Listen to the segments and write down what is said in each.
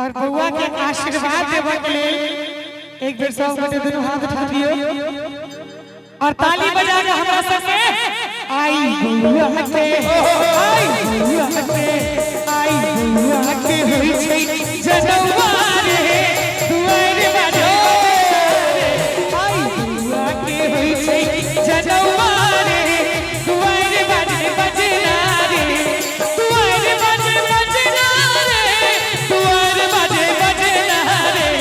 और बउआ के आशीर्वाद देबऽ के लेल एक बेर सब गोटे दुनू हाथ उठा दियौ और ताली बजा के हमरा सबके आई बउआ के, आई बउआ के, आई बउआ के होइ छै जनौआ रे दुआर बाजे रे, आई बउआ के होइ छै जनौआ रे दुआर बाजे बजना रे, दुआर बाजे बजना रे, दुआर बाजे बजना रे,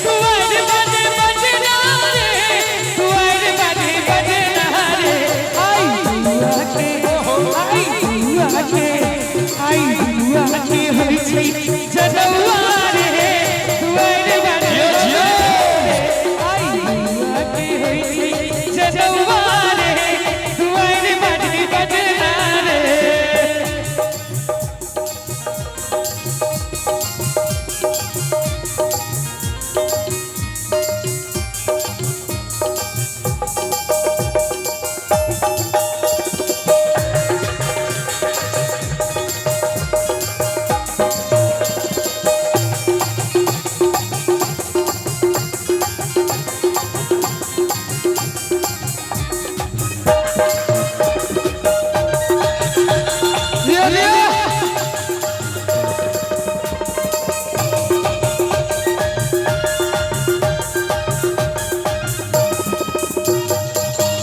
दुआर बाजे बजना रे, दुआर बाजे बजना रे, आई बउआ के, आई बउआ के, आई बउआ के होइ छै जनौआ रे दुआर बाजे बजना रे, आई बउआ के होइ छै जनौआ रे दुआर बाजे बजना रे। लियो लियो।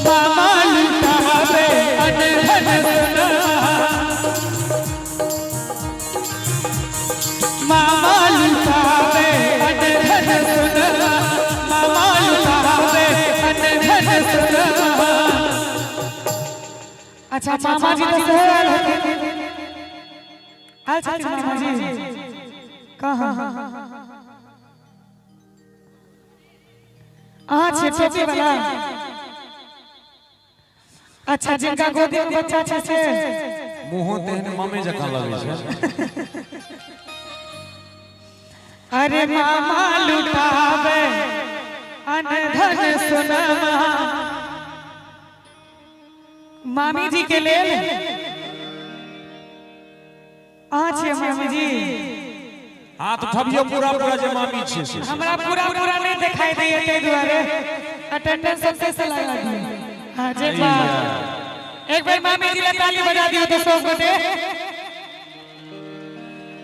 मामा लुटावे अनधन सोना, मामा लुटावे अनधन सोना, मामा लुटावे अनधन सोना। अच्छा मामा जी तो सेहो आयल हथिन, आयल छथिन मामा जी कहाँ? अहाँ छियै टोपी वाला? अच्छा, जिनका गोदी में बच्चा छै से मुँहो तेहन मामे जकाँ लगै छै। अरे मामा लुटावे अनधन सोनमा। मामी जी के लेल अहाँ छियै मामी जी? हाथ उठबियौ पूरा पूरा जे मामी छियै से। हमरा पूरा पूरा नहि देखाई दैया, ताहि दुआरे अटेंडेंस सबसे से लाग लागी। हाँ जे बात, एक बेर मामी जी ला ताली बजा दियो तो सब गोटे।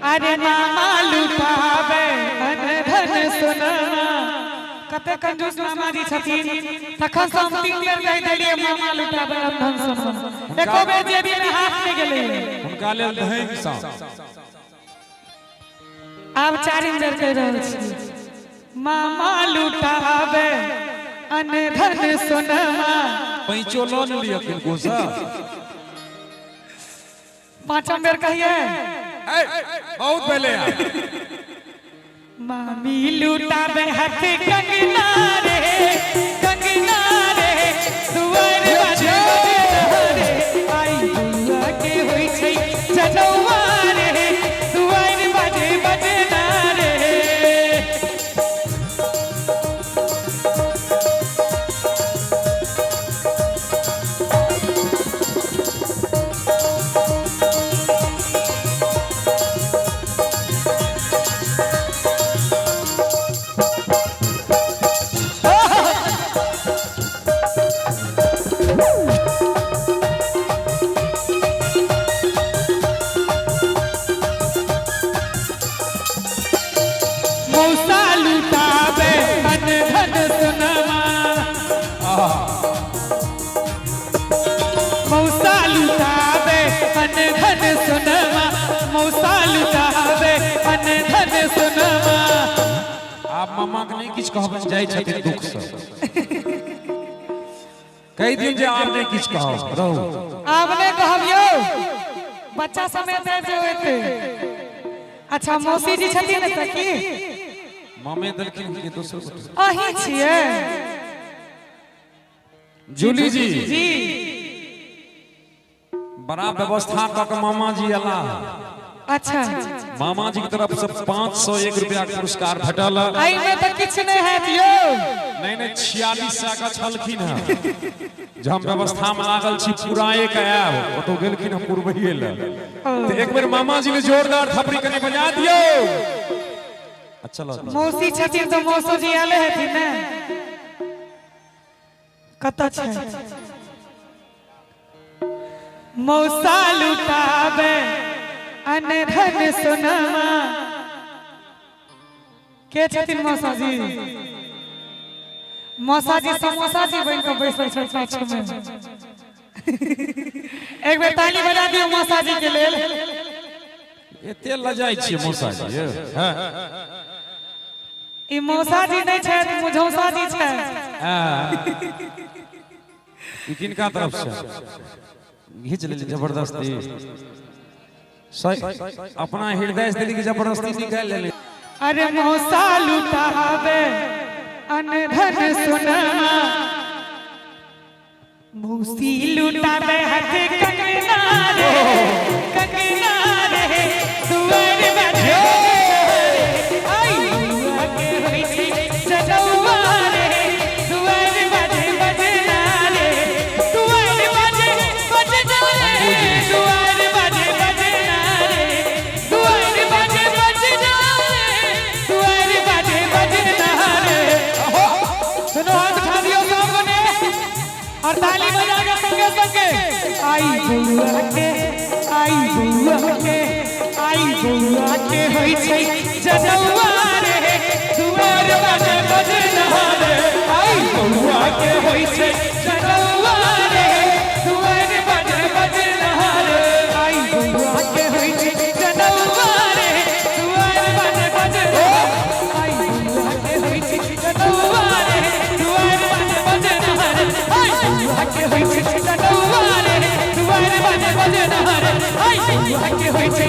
अरे मामा लुटावे अनधन सोनमा। कते कंजूस मामा जी छथिन, तखन से हम 3 बेर कहि देलियै मामा लुटावे अनधन सोनमा, एको बेर जेबी में हाथ नहि गेलै। हुनका लेल धैंग सँ। आब चारिम बेर कहि रहल छी, मामा लुटावे अनधन सोनमा। पैंचो लऽ ने लिअ किनको सँ। पांचम बेर कहिए। बहुत पहले यार। मामी लुटावे हाथ कंगना रे, कंगना रे, दुआर बाजे बजना रे, आई बउआ के होइ छै जनौआ रे दुआर बाजे बजना रे। मौसा लुटावे अनधन सोनमा, मौसा लुटावे अनधन सोनमा, मौसा लुटावे अनधन सोनमा। आब मामा के नहि किछु कहबनि, जाइ छथिन दुख सँ। कहि दियौ जे आब नहि किछु कहब, रहू। आब नहि कहब यौ, बच्चा समेत आबि जाउ एते। अच्छा मौसी जी छथिन एतऽ की? मामे देलखिन कि दोसर गोटे? अहीं छियै जूली जी जी। बड़ा व्यवस्था कऽ के मामा जी अला। अच्छा मामा जी के तरफ से 501 रुपया के पुरस्कार भेटल। एहिमे तऽ किछु नहि हैत यौ। नहीं नहीं, 4600 का छलखिन हँ, जे हम व्यवस्था में लागल छी पुराए के आयब, ओतौ गेलखिन हम पुरबैये लए। तऽ एक बेर मामा जी ले जोरदार थपड़ी कनि बजा दियौ। आ चलो। मौसी छथिन तऽ मौसो जी आले हेथिन ने? कतऽ छै? मौसा लुटाबे अनधन सोनमा। के छथिन मौसा जी? मौसा जी समोसा जी बन के बैसल छै पाछू में। एक बेर ताली बजा दियौ मौसा जी के लेल। एते लजाइ छियै मौसा जी? हँ। ई मौसा जी नहि छथि, मुझौसा जी छथि। ई किनका तरफ से घीच लेली जबरदस्ती? सही अपना हृदय से देली कि जबरदस्ती निकालि लेली? अरे मौसा लुटाबे अनधन सोनमा, मौसी लुटाबे हाथ कंगना रे, कंगना रे, दुआर बाजे आई बउआ के होइ छै जनौआ रे, दुआर बाजे बजना रे, दुआर बाजे बजना रे, दुआर बाजे बजना रे, दुआर बाजे बजना रे, दुआर बाजे बजना रे। दोनों हाथ उठा दियो सब गने और ताली बजा के संगे संगे। आई बउआ के, आई बउआ के, आई बउआ के होइ छै जनौआ रे, दुआर बाजे बजना रे। आई बउआ के होइ छै जनौआ रे, दुआर बाजे बजना रे। आई बउआ के होइ छै जनौआ रे, दुआर बाजे बजना। आई बउआ के होइ छै जनौआ रे, दुआर बाजे बजना रे। आई बउआ के होइ छै जनौआ रे, दुआर बाजे बजना रे। आई बउआ के होइ छै